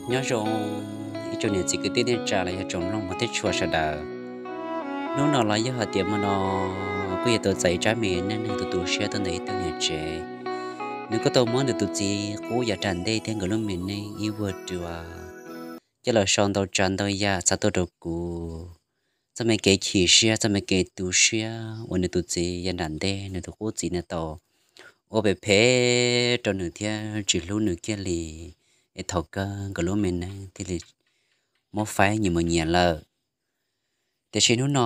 Nyob zoo ib tsoom niam txiv kwv tij neej tsa los yog tsoom mloog mog thiab tshua sawv daws. Hnub no los yog hais tias hmo no kuj yog tau txais ib tsab me neej neeg tu tu siab tuaj ntawm ib tug niam tsev. Nws kuj tau muab nws tus txiv qub yav tom ntej thiab nkawd lub me neej ib vuag dua coj los sau ntau tsav ntau yam xa tuaj rau kuv. Txoj me kev chim siab, txoj me kev tu siab uas nws tus txiv yav tom ntej, nws tus qub txiv nws tau ua phem phem rau nws thiab tsis hlub nws kiag li, es thaum kawg nkawd lub me neej thiaj li muab faib nyias mus nyias lawm. Tiam sis hnub no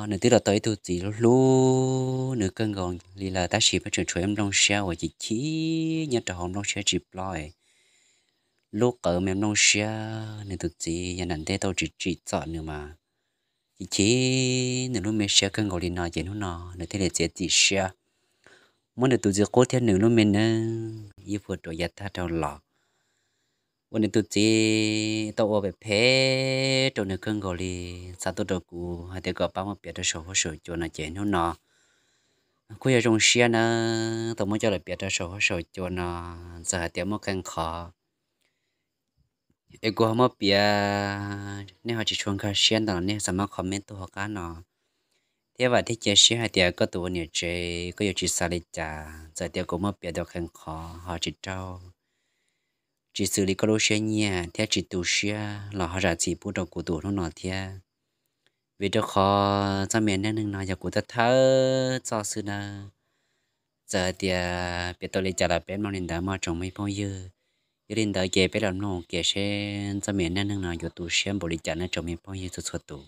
nws twb los tau ib tug txiv hlub nws kawg nkaus li lawm, tab sis pheej tseem tshuav ib nplooj siab uas chim chim nyob rau hauv nplooj siab tsis plob. Lub qawv me nplooj siab nws tus txiv yav tom ntej tau tsim txom nws mas chim chim nws lub me siab kawg nkaus li no, ces hnub no nws thiaj li txiav txim siab muab nws tus txiv qub thiab nws lub me neej ib vuag dua yav tag dhau los, uas nws tus txiv tau ua phem phem rau nws kawg nkaus li, xa tuaj rau kuv hais tias kom pab muab piav rau saum huab saum cua no, ces hnub no kuj yog zoo siab nawb, tau muab coj los piav rau saum huab saum cua no. Txawm hais tias muaj qee qhov es kuv ho muab piav nej ho tsis tshua nkag siab ntau los nej xav muab comment tuaj hauv qab no, thiab vam thiab cia siab hais tias koj tus ua niam tsev koj yuav tsis xav li cas. Txawm tias kuv muab piav tau qee qhov ho tsis raug, tsis xws li koj lub siab nyiam thiab tsis tu siab los ho zam txim pub rau kuv tus hnub no thiab, vim rau qhov txoj me neej neeg no yog kuv thawj thawj txoj xwb nawb. Txawm hais tias piav tau li cas los peb mloog li ntawd mog tsoom me phooj ywg. Yog li ntawd ces peb los mloog kiag seb txoj me neej neeg no yuav tu siab npaum li cas nawb tsoom me phooj ywg txhua txhua tus.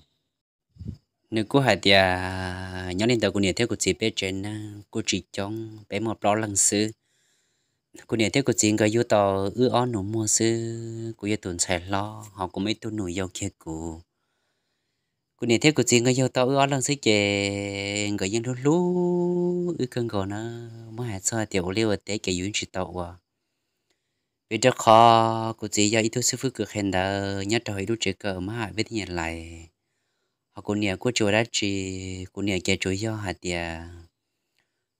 Nws kuj hais tias nyob li ntawd kuv niam thiab kuv txiv peb tsev neeg kuj tsis coob, peb muaj plaub leeg xwb. Kuv niam thiab kuv txiv nkawd yug tau wb ob nus muag xwb, kuv yog tus ntxhais hlob ho kuv muaj ib tug nus yau kiag kuv. Kuv niam thiab kuv txiv nkawd yug tau wb ob leeg xwb ces nkawd yeej hlub hlub wb kawg nkaus nawb, muab hais txog tias ua liaj ua teb ces yus yeej tsis tau ua. Vim rau qhov kuv txiv yog ib tug xib fwb kws qhia ntawv nyob rau hauv ib lub tsev kawm mab ham vib thib nyas lais, ho kuv niam kuj tsis ua dab tsi. Kuv niam ces tsuas yog hais tias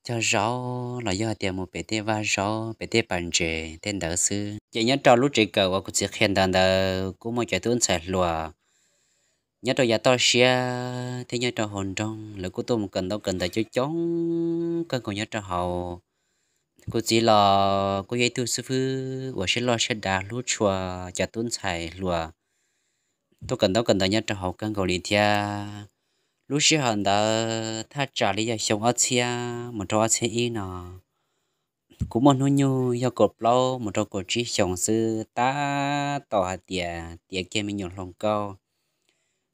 cog zaub los yog hais tias mus pem tej vaj zaub pem tej pas ntses tej ntawd xwb. Ces nyob rau lub tsev kawm uas kuv txiv qhia ntawv ntawd kuj muaj cov tub ntxhais hluas nyob rau yav toj siab thiab nyob rau hauv nroog, lawv kuj tuaj mus kawm ntaub kawm ntawv coob coob kawg nkaus nyob rau hauv. Kuv txiv los kuj yog ib tug xib fwb uas siab loj siab dav hlub tshua cov tub ntxhais hluas tuaj kawm ntaub kawm ntawv nyob rau hauv kawg nkaus li thiab. Lub sij hawm ntawd thaj tsam li yog xyoo ob txhiab mus rau ob txhiab ib no, kuv muaj hnub nyoog yog kaum plaub mus rau kaum tsib xyoos xwb, tab tom hais tias tiav kiag me nyuam hluas nkauj,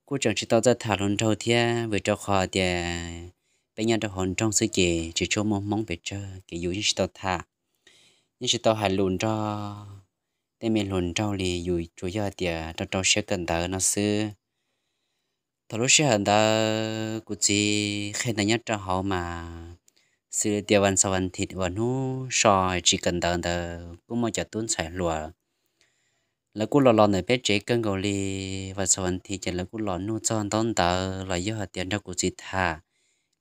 kuj tseem tsis tau txawj tham hluas nraug thiab, vim rau qhov tias peb nyob rau hauv nroog xwb ces tsis tshua muaj Hmoob pes tsawg, ces yus yeej tsis tau tham, yeej tsis tau hais lus nrog tej me hluas nraug li, yus tsuas yog hais tias rau rau siab kawm ntawv no xwb. Thaum lub sij hawm ntawd kuv txiv qhia ntawv nyob rau hauv mas, xws li tias vas xaum vas thiv uas hnub so tsis kawm ntawv ntawd kuj muaj cov tub ntxhais hluas lawv kuj los los ntawm peb tsev kawg nkaus li. Vas xaum vas thiv ces lawv kuj los nug txog ntaub ntawv los yog hais tias nrog kuv txiv tham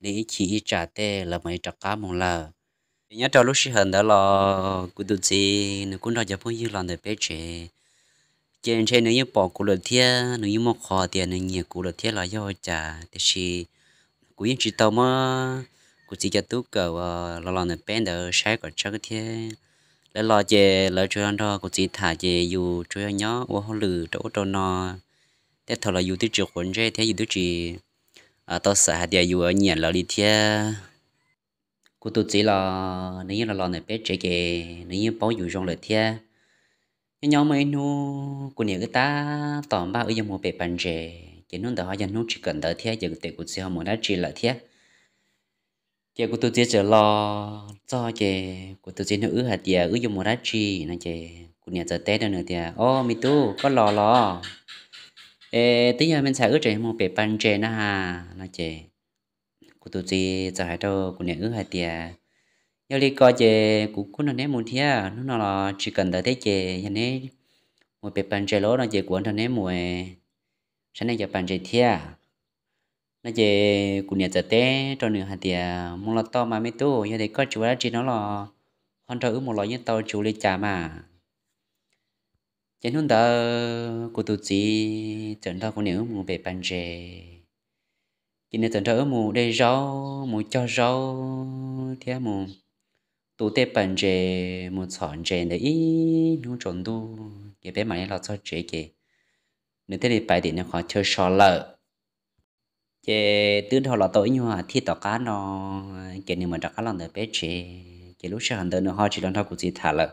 li ib chim ib tsam tej lawv mam li rov qab mus lawm. Ces nyob rau lub sij hawm ntawd los kuv tus txiv nws kuj nrog cov phooj ywg los ntawm peb tsev, ces ntshe nws yeej pom kuv lawm thiab nws yeej muaj qhov tias nws nyiam kuv lawm thiab los yog ua cas, tiam sis kuv yeej tsis tau muab kuv txiv cov tub kawm uas los los ntawm peb ntawd saib kom tseeb thiab. Lawv los ces lawv tsuas yog nrog kuv txiv tham ces yus tsuas yog nyob ua hauj lwm rau ub rau no. Tej thaum los yus twb tsis quav ntsej thiab yus twb tsis tau xav hais tias yus nyiam lawv li thiab. Kuv tus txiv los nws yeej los los ntawm peb tsev ces nws yeej paub yus zoo lawm thiab. Nyob nyob muaj ib hnub kuv niam wb tab tom npaj wb yuav mus pem pas ntses, ces hnub ntawd ho yog hnub tsis kawm ntawv thiab ces kuv tes kuv txiv ho mus dab tsi lawm thiab. Ces kuv tus txiv txawm los txog ces kuv tus txiv nug wb hais tias wb yuav mus dab tsi no, ces kuv niam txawm teb rau nws tias, Au, me tub, koj los los? Es twb yog me ntxhais wb tseem mus pem pas ntses na has, no ces kuv tus txiv txawm hais rau kuv niam wb hais tias, Yog li ko ces kuv kuj nrog neb mus thiab, hnub no los tsis kawm ntawv thiab ces yog neb mus pem pas ntses lawm no ces kuv nrog neb mus saib nej cov pas ntses thiab. No ces kuv niam txawm teb rau nws hais tias, Mus los tau mas me tub, yog tias koj tsis ua dab tsi no los ho nrog wb mus los yeej tau, tsis ua li cas mas. Ces hnub ntawd kuv tus txiv txawm nrog kuv niam wb mus pem pas ntses, ces nws txawm nrog wb mus de zaub, mus cog zaub thiab mus tu tej pas ntses, mus txhom ntses ntawd ib hnub tsaus ntuj ces peb mam li los txog tsev ces nws thiaj li pais tim nws qhov chaw so lawm. Ces twb dhau los tau ib nyuag thij tom qab no, ces nws mam rov qab los ntawm peb tsev. Ces lub sij hawm ntawd nws ho tsis los nrog kuv txiv tham lawm.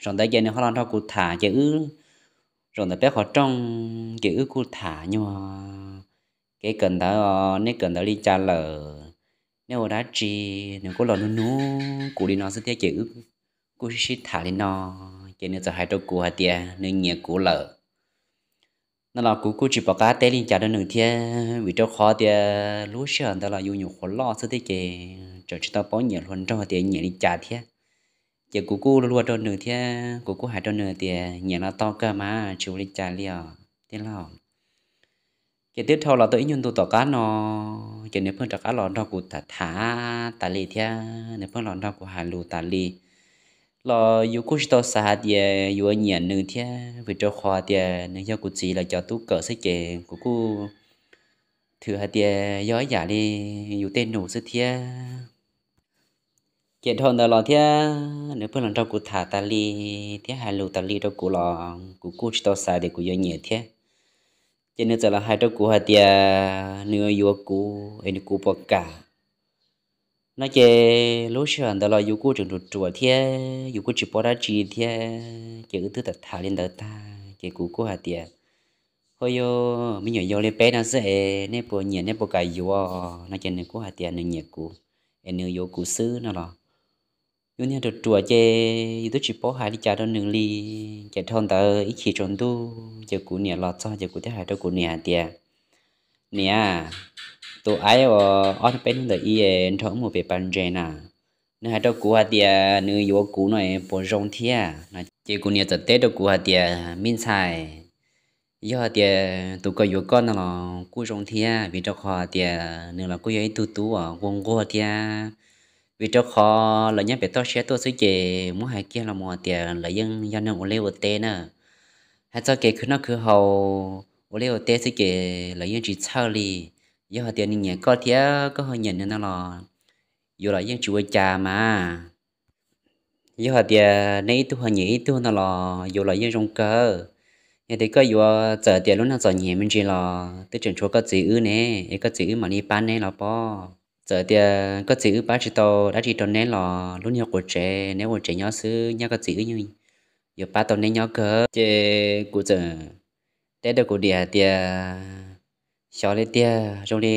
Zaum ntawd ces nws ho los nrog kuv tham ces wb, zaum ntawd peb qhov rooj, ces wb kuj tham nyuag kev kawm ntawv os, nej kawm ntawv li cas lawm, nej ua dab tsi. Nws kuj los nug nug kuv li no xwb thiab ces wb kuj sib sib tham li no. Ces nws txawm hais rau kuv hais tias nws nyiam kuv lawm no los kuv kuj tsis pom qab teb li cas rau nws thiab, vim rau qhov tias lub sij hawm ntawd los yus nyuam qhuav loj xwb thiab ces tseem tsis tau paub nyiam hluas nraug tias nyiam li cas thiab. Ces kuv kuj luag rau nws thiab kuv kuj hais rau nws tias nyiam los tau kawg mas tsis ua li cas li os tij laug. Ces twb dhau los tau ib nyuag ntu tom qab no, ces nws pheej rov qab los nrog kuv tham tham tas li thiab nws pheej los nrog kuv hais lus tas li los yus kuj tsis tau xav hais tias yuav nyiam nws thiab, vim rau qhov tias nws yog kuv txiv lawv cov tub kawm xwb ces kuv kuj thwm hais tias yog ib yam li yus tej nus xwb thiab. Ces dhau ntawd los thiab nws pheej los nrog kuv tham tas li thiab hais lus tas li rau kuv los kuv kuj tsis tau xav tias kuv yuav nyiam thiab. Ces nws txawm los hais rau kuv hais tias nws yuav kuv es nws kuv puas kam no ces lub sij hawm ntawd los yus kuj tseem ruam ruam thiab yus kuj tsis paub dab tsi thiab ces wb twb tham tham li ntawd tag ces kuv kuj hais tias, Hos yog me nyuam yaus li peb no xwb es nej puas nyiam, nej puas kam yuav? No ces nws kuj hais tias nws nyiam kuv es nws yuav kuv xwb no los yus niag ruam ruam ces yus twb tsis paub hais li cas rau nws li. Ces dhau ntawd ib chim tsaus ntuj ces kuv niam los txog ces kuv thiaj hais rau kuv niam hais tias, Niam, tus aib uas ob peb hnub ntawd ib nrog wb mus pem pas ntses na, nws hais rau kuv hais tias nws yuav kuv no puas zoo thiab? Ces kuv niam txawm teb rau kuv hais tias, Me ntxhais, yog hais tias tus ko yuav koj no los kuj zoo thiab, vim rau qhov tias nws los kuj yog ib tug tub uas nquag nquag thiab. Vim rau qhov lawv nyob pem toj siab tuaj xwb ces muab hais kiag los mus tias lawv yeej yog neeg ua liaj ua teb na. Hais txog kev khwv noj khwv haus ua liaj ua teb xwb ces lawv yeej tsis txhawj li. Yog hais tias nws nyiam koj thiab koj ho nyiam nws no los yuav los yeej tsis ua cas mas. Yog hais tias nej ib tug ho nyiam ib tug no los yuav los yeej zoo kawg. Yog tias koj yuav, txawm tias lub neej txom nyem me ntsis los twb tseem tshuav koj txiv wb ne, es koj txiv wb mam li pab neb los pob. Txawm tias koj txiv wb pab tsis tau dab tsi rau neb los lub niag quas tsev neb ua tsev nyob xwb, nyob koj txiv wb yeej yuav pab tau neb nyob kawg. Ces kuv txawm teb rau kuv niam hais tias, Xyov li tiag, zoo li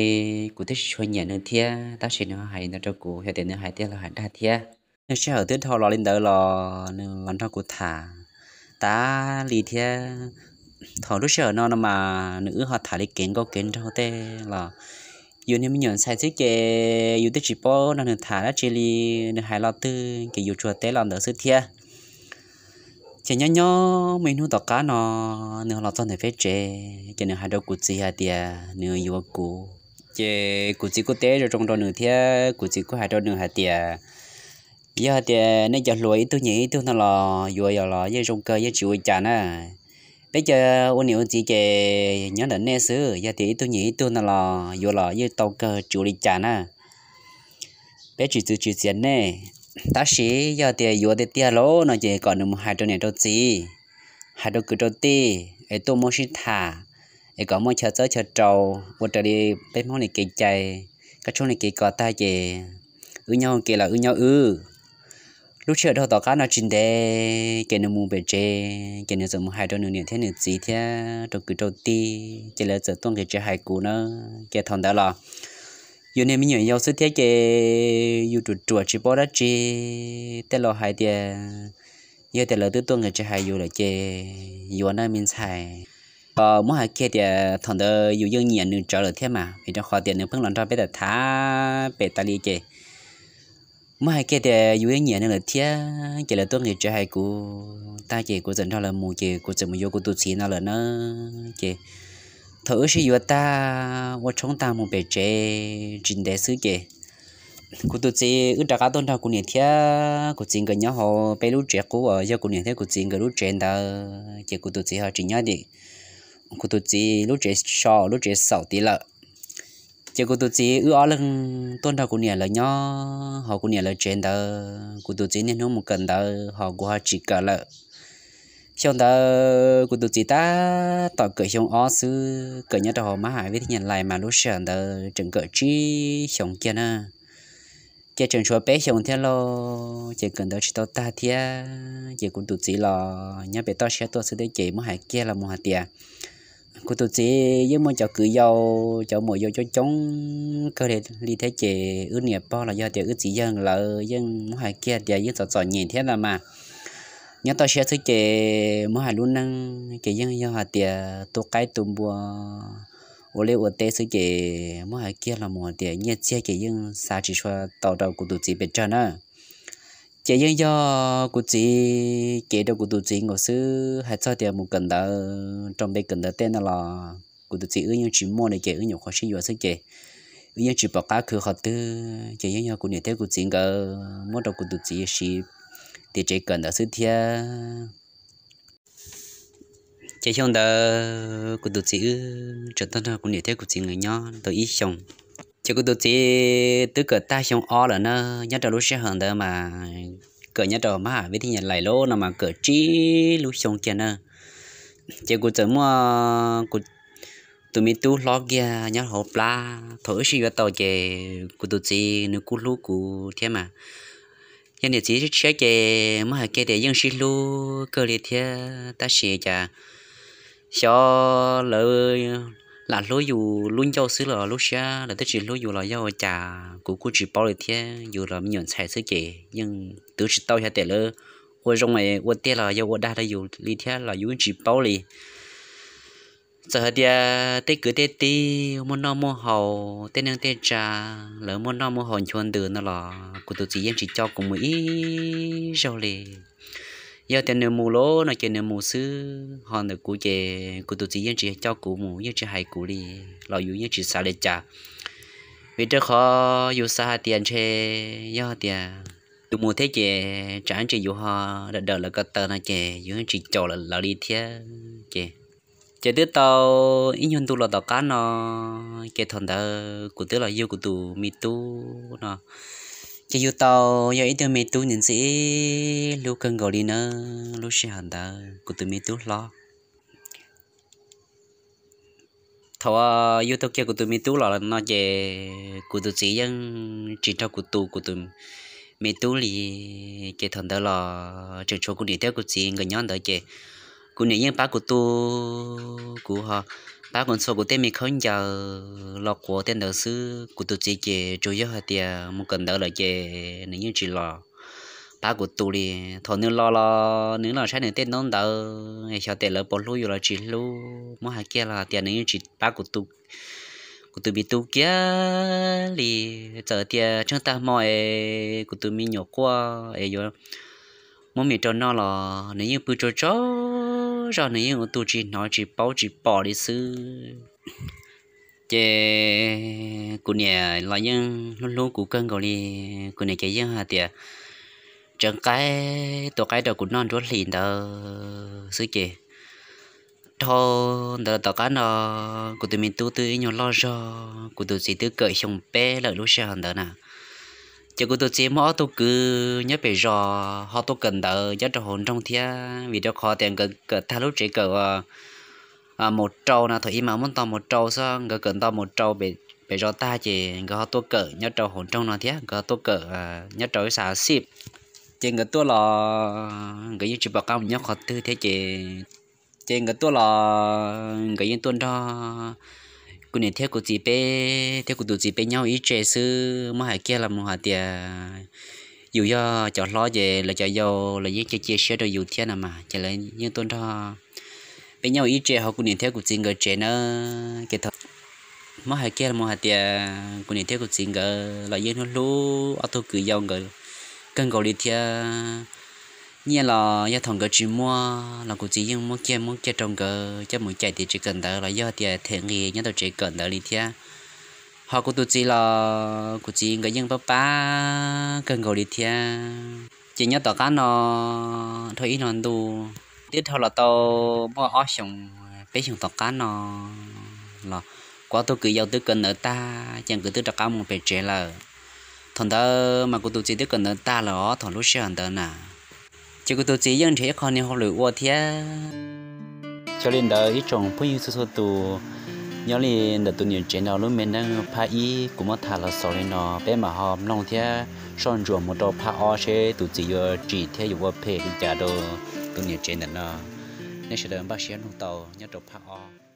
kuv twb tsis tshua nyiam nws thiab, tab sis nws hais ntawd rau kuv, yog tias nws hais tiag los hais dag thiab. Nws sij hawm twb dhau los li ntawd los nws los nrog kuv tham tas li thiab. Thaum lub sij hawm no no mas nws wb ho tham li kev nkauj kev nraug tej los yus niag me nyuam ntxhais xwb ces yus twb tsis paub nrog nws tham dab tsi li, nws hais lo twg ces yus tsuas teb lo ntawd xwb thiab. Ces nyob nyob muaj ib hnub tom qab no nws los txog ntawm peb tsev ces nws hais rau kuv txiv hais tias nws yuav kuv. Ces kuv txiv kuj teb zoo zoo rau nws thiab kuv txiv kuj hais rau nws hais tias, Yog hais tias nej cov hluas ib tug nyiam ib tug no los yuav yog los yeej zoo kawg yeej tsis ua cas na. Peb cov ua niam ua txiv ces nyob ntawm nej xwb, yog tias ib tug nyiam ib tug no los yuav los yeej tau kawg tsis ua li cas na. Peb tsis txwv tsis txiav nej. Tab sis yog tias yuav tiag tiag lawm no ces kom nws mus hais rau niam rau txiv, hais rau kwv rau tij es tuaj muab sib tham, es kom muaj chaw txawb chaw rau, ua raws li peb Hmoob li kev cai, koj tshoob li kev kos tag ces wb nyob ua ke los wb nyob wb. Lub sij hawm dhau tom qab no tsis ntev ces nws mus pem tsev ces nws txawm mus hais rau nws niam thiab nws txiv thiab rau kwv rau tij ces lawv txawm tuaj nqis tsev hais kuv na. Ces thaum ntawd los yus niag me nyuam yaus xwb thiab ces yus ruam ruam tsis paub dab tsi. Tej laus hais tias yog tias lawv twb tuaj nqis tsev hais yus lawm ces yuav na me ntxhais. Muab hais kiag tias thaum ntawd yus yeej nyiam nws tsawv lawm thiab mas, vim rau qhov tias nws pheej los nrog peb tham tham pem tas li ces muab hais kiag tias yus yeej nyiam nws lawm thiab ces lawv tuaj nqis tsev hais kuv tag ces kuv txawm nrog lawv mus ces kuv txawm mus yuav kuv tus txiv no lawm na. Ces thaum wb sib yuav tag ua tshoob tag mus pem tsev tsis ntev xwb ces Kuv tus txiv wb rov qab tuaj nrog kuv niam thiab kuv txiv nkawd nyob hauv peb lub tsev qub uas yog kuv niam thiab kuv txiv nkawd lub tsev ntawd, ces kuv tus txiv ho tsis nyob tim kuv tus txiv lub tsev so, lub tsev xaum tid lawm. Ces kuv tus txiv wb ob leeg tuaj nrog kuv niam lawv nyob hauv kuv niam lawv tsev ntawd. Kuv tus txiv niaj hnub mus kawm ntawv ho kuv ho tsis kawm lawm. Xyoo ntawd kuv tus txiv tab tom kawm xyoo ob xwb, kawm nyob rau hauv mab ham vib thib nyas lais mas lub sij hawm ntawd tseem kawm tsib xyoos kiag na. Ces tseem tshuav peb xyoos thiab lauj, ces kawm ntawv tsis tau tag thiab. Ces kuv tus txiv los nyob pem toj siab tuaj xwb thiab, ces muab hais kiag los mus hais tias kuv tus txiv yeej muaj cov kwv yau, cov muam yau coob coob kawg li thiab, ces wb niam pog los yog tias wb txiv yawg lawv yeej muab hais kiag tias yeej txom txom nyem thiab ntag mas. Nyob toj siab xwb ces muab hais lub neej ces yeej yog hais tias tu qaib tu npua, ua liaj ua teb xwb, ces muab hais kiag los mus tias nyiaj txiag ces yeej xa tsis tshua tau rau kuv tus txiv pes tsawg na. Ces yeej yog kuv txiv cev rau kuv tus txiv nkaus xwb. Hais txog tias mus kawm ntawv rau npe kawm ntawv tej no los kuv tus txiv wb yeej tsis muaj li, ces wb nyuam qhuav sib yuav xwb, ces wb yeej tsis pom qab khwv qhov twg, ces yeej yog kuv niam thiab kuv txiv nkawd muab rau kuv tus txiv siv tim tsev kawm ntawv xwb thiab. Ces xyoo ntawd kuv tus txiv wb tseem tuaj nrog kuv niam thiab kuv txiv nkawd nyob tau ib xyoos. Ces kuv tus txiv twb kawm tag xyoo ob lawm na, nyob rau lub sij hawm ntawd mas kawm nyob rau mab ham vib thib nyas lais lub no mas kawm tsib lub xyoo kiag na. Ces kuv txawm muaj kuv tus me tub hlob kiag nyob hauv plab. Thaum wb sib yuav tau ces kuv tus txiv nws kuj hlub kuv thiab mas. Yog niam txiv tshiab ces muab hais kiag tias yeej sib hlub kawg li thiab, tab sis cas xyov lawv lam hlub yus lub ncauj xwb los lub siab lawv twb tsis hlub yus los yog ua cas kuv kuj tsis paub li thiab. Yus los me nyuam ntxhais xwb ces yeej twv tsis tau xyov tias lawv ua zoo ua tiag los yog ua dag rau yus li thiab los yus tsis paub li. Txawm hais tias tej kwv tej tij muaj noj muaj haus, tej neej tej tsa lawv muaj noj muaj haus nchuav ntws no los kuv tus txiv yeej tsis coj kuv mus ib zaug li. Yog tias nws mus lawm no ces nws mus xwb, ho ntawm kuv ces kuv tus txiv yeej tsis coj kuv mus, yeej tsis hais kuv li, los yus yeej tsis xav li cas. Vim rau qhov yus xav hais tias ntshe yog tias yus mus thiab ces tsam ntsis yus ho dawm dawm lawv ko taw no ces yus yeej tsis caum lawv li thiab ces. Ces twb tau ib nyuag ntu los tom qab no, ces thaum ntawd kuv twb los yug kuv tus me tub no, ces yug tau yog ib tug me tub ntxim ntxim hlub kawg nkaus li na. Lub sij hawm ntawd kuv tus me tub hlob, thaum yug tau kiag kuv tus me tub los no ces kuv tus txiv yeej tsis nrog kuv tu kuv tus me tub li. Ces thaum ntawd los tseem tshuav kuv niam thiab kuv txiv nkawd nyob ntawd ces kuv niam yeej pab kuv tu, kuv ho pab kuv ntxhua kuv tej me khaub ncaws los quav tej ntawd xwb. Kuv tus txiv ces tsuas yog hais tias mus kawm ntawv lawm ces nws yeej tsis los pab kuv tu li. Thaum nws los los nws los saib nws tej ntaub ntawv, xyov tias lawv puas hlub yus los tsis hlub. Muab hais kiag los hais tias nws yeej tsis pab kuv tu kuv tus me tub kiag li. Txawm tias tsheej tag hmo es kuv tus me nyuam quaj es yuav muab mis rau noj los nws yeej pw tsaug tsaug zog, nws yeej ua tus tsis hnov tsis paub tsis pom li xwb. Ces kuv niam los yeej hlub hlub kuv kawg nkaus li. Kuv niam ces yeej hais tias tseev qaib tua qaib rau kuv noj nruab hlis ntawd xwb ces dhau ntawd los tom qab no kuv tus me tub twb ib nyuag loj zog, kuv tus txiv twb kawm xyoo peb lawm lub sij hawm ntawd na. Ces kuv tus txiv muaj ob tug kwv nyob pem zos ho tuaj kawm ntawv nyob rau hauv nroog thiab, vim rau qhov tias nkawd kawm tag lub tsev kawm mus rau no, thaum ub mas muab nto mus rau xwb, nkawd kawm nto mus rau pem zos tag ces nkawd ho tuaj kawm nyob rau hauv nroog no thiab, nkawd ho tuaj kawm nyob rau ib xav xij. Ces nkawd tuaj los nkawd yeej tsis pom qab mus nyob qhov twg thiab ces, ces nkawd tuaj los nkawd yeej tuaj nrog kuv niam thiab kuv txiv peb thiab kuv tus txiv peb nyob ib tse xwb. Muab hais kiag los mus hais tias yus yog cov hlob ces lawv cov yau lawv yeej cia cia siab rau yus thiab no mas, ces lawv yeej tuaj nrog peb nyob ib tse hauv kuv niam thiab kuv txiv nkawd tsev na. Ces thaum muab hais kiag los mus hais tias kuv niam thiab kuv txiv nkawd los yeej hlub hlub ob tug kwv yau nkawd kawg nkaus li thiab. Nyiaj los yog thaum nkawd tsis muaj los kuv txiv yeej muab kiag muab kiag rau nkawd coj mus cais tim tsev kawm ntawv los yog tias them nqi nyob tau tsev kawm ntawv li thiab. Ho kuv tus txiv los kuv txiv nkawd yeej pab pab kawg nkaus li thiab. Ces nyob tom qab no dhau ib hlo ntuj, twb dhau los tau muaj ob xyoos peb xyoos tom qab no los kuv ob tug kwv yau twb kawm ntawv tag ces nkawd twb rov qab mus pem tsev lawm. Thaum ntawd mas kuv tus txiv twb kawm ntawv tag lawm os thaum lub sij hawm ntawd na. Ces kuv tus txiv yeej nrhiav ib qho niag hauj lwm ua thiab. Yog li ntawd ib tsoom phooj ywg txhua txhua tus, nyob li ntawm tus niam tsev no lub me neej phab ib kuv muab tham los xaus li no, peb mam ho mloog thiab soj ntsuam mus rau phab ob seb tus txiv yuav tsim thiab yuav ua phem li cas rau tus niam tsev ntawm no. Nej sawv daws npaj siab mloog tau nyob rau phab ob.